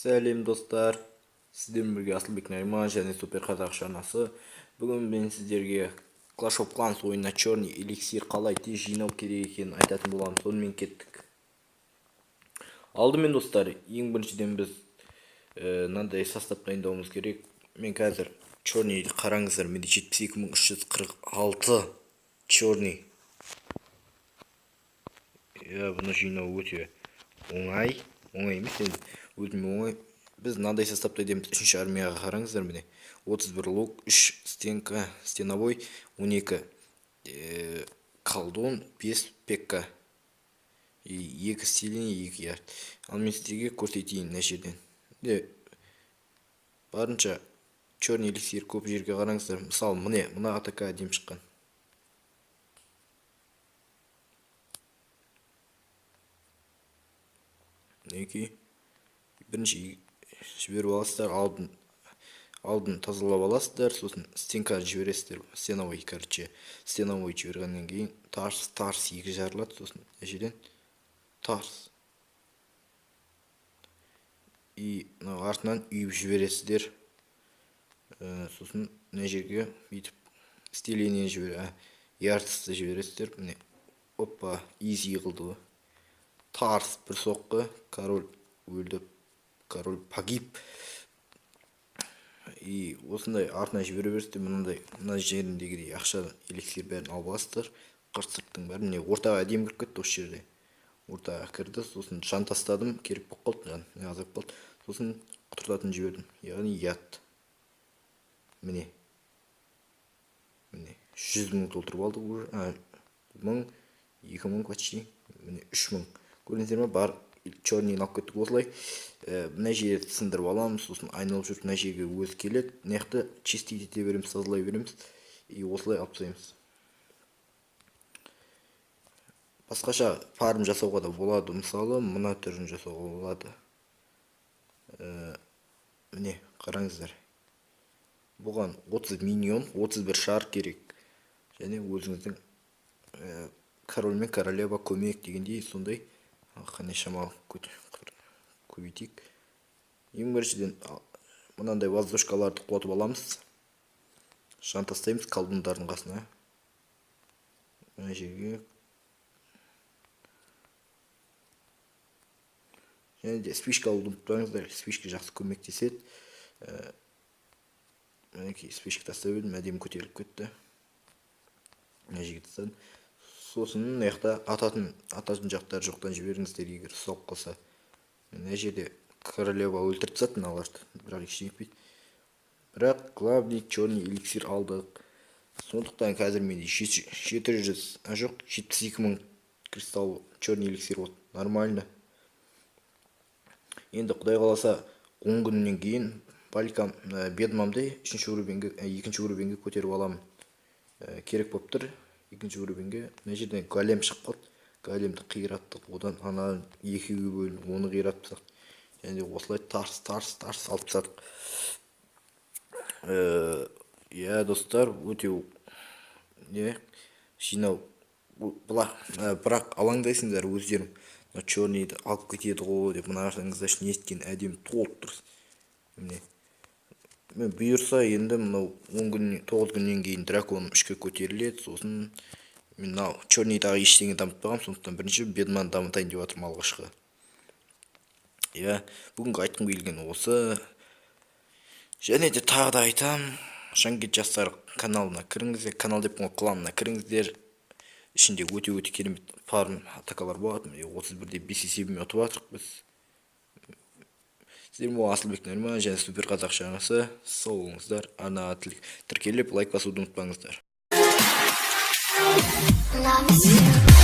Сәлем, достар! Сіздермен бірге Асылбек Нариман және Супер Қазақша арнасы. Бүгін мен сіздерге Clash of Clans ойынына черный эликсир қалай тез жинау керек екенін айтатын боламын. Сонымен, кеттік. Алдымен, достар, ең біріншіден біз мынандай состав дайындауымыз керек. Мен қазір черный, қараңыздар, менде 72 346 черный. Иә, бұны жинау өте оңай. Оңай емес енді, өзіме оңай. Біз мынандай составта етеміз. Үшінші армияға қараңыздар, міне, 31 лук, 3 стенка, стеновой, 12 колдун, 5 пекка и 2 исцеление, 2 яд. Ал мен сіздерге көрсетейін. Мына жерден де барынша черный эликсир көп жерге қараңыздар. Мысалы, міне, мына атака әдемі шыққан. Мінекей, бірінші жіберіп аласыздар, алдын тазалап аласыздар, сосын стенка жібересіздер, стеновой, короче. Стеновой жібергеннен кейін тарс, тарс, екі жарылады. Сосын мына жерден тарс и мынау артынан үйіп жібересіздер. Сосын мына жерге бүйтіп исцеление жібер, яртысты жібересіздер. Міне, опа, изи қылды ғой. Тарс, бір соққы, король өлді, король погиб. И осындай артына жібере бересіздер. Мынандай, мына жеріндегідей ақша, эликсир, бәрін алып аласыздар, қырт сырттың бәрін. Міне, ортаға әдемі кіріп кетті. Осы жерде ортаға кірді. Сосын жан тастадым, керек болып қалды, жан азайып қалды. Сосын құтыртатын жібердім, яғни яд. Міне, міне, 100 000 толтырып алдық уже, мың, 2000 почти, міне, 3000. Көрдіңіздер ме, бар черныйын алып кеттік осылай. Мына жерді сындырып аламыз, сосын айналып жүріп мына жерге өзі келеді. Мына жақты чистить ете береміз, тазалай береміз и осылай алып тастаймыз. Басқаша фарм жасауға да болады. Мысалы, мына түрін жасауға болады. Міне, қараңыздар, бұған 30 миньон, 31 шар керек және өзіңіздің король мен королева көмек дегендей. Сондай қане, шамалы көбейтейік. Ең біріншіден мынандай воздушкаларды құлатып аламыз, жан тастаймыз колдундардың қасына, мына жерге. Және де спичка алуды ұмытпаңыздар, спичка жақсы көмектеседі. Мінекей, спичка тастап едім, әдемі көтеріліп кетті. Мына жерге тастадым. Сосын мына жақта ататын жақтар жоқтан жіберіңіздер, егер ұсталып қалса. Мына жерде королева өлтіріп тастады мыналарды, бірақ ештеңе етпейді. Бірақ главный черный эликсир алдық. Сондықтан қазір менде 700, а жоқ, 72 000 кристалл черный эликсир болды, нормально. Енді, құдай қаласа, 10 күннен кейін балькам, ведьмамды үшінші уровеньге, екінші уровеньге көтеріп аламын. Керек болып тұр екінші уровеньге. Мына жерден голем шығып қалды, големді қираттық. Одан ана екіге бөлініп, оны қиратып тастадық. Және де осылай тарс, тарс, тарс алып тастадық. Иә, достар, өте не жинау бірақ алаңдайсыңдар өздерің, мына черныйды алып кетеді ғой деп. Мына қарасаңыздаршы, неткен әдемі толып тұр. Міне, мен бұйырса, енді мынау 10 күн, 9 күннен кейін драконым үшке көтеріледі. Сосын мен мынау черныйдағы ештеңе дамытпағанмын, сондықтан бірінші ведьманы дамытайын деп жатырмын алғашқы. Иә, бүгінгі айтқым келгені осы. Және де тағы да айтамын, Шангет жастар каналына кіріңіздер, канал деп қой, кланына кіріңіздер. Ішінде өте өте керемет фарм атакалар болады. Міне, 31-де 5 есебімен ұтып жатырмық біз. Сіздермен Асылбек Нариман және Супер Қазақша арнасы. Сау болыңыздар! Арнаға тіркеліп, лайк басуды ұмытпаңыздар. Love is you.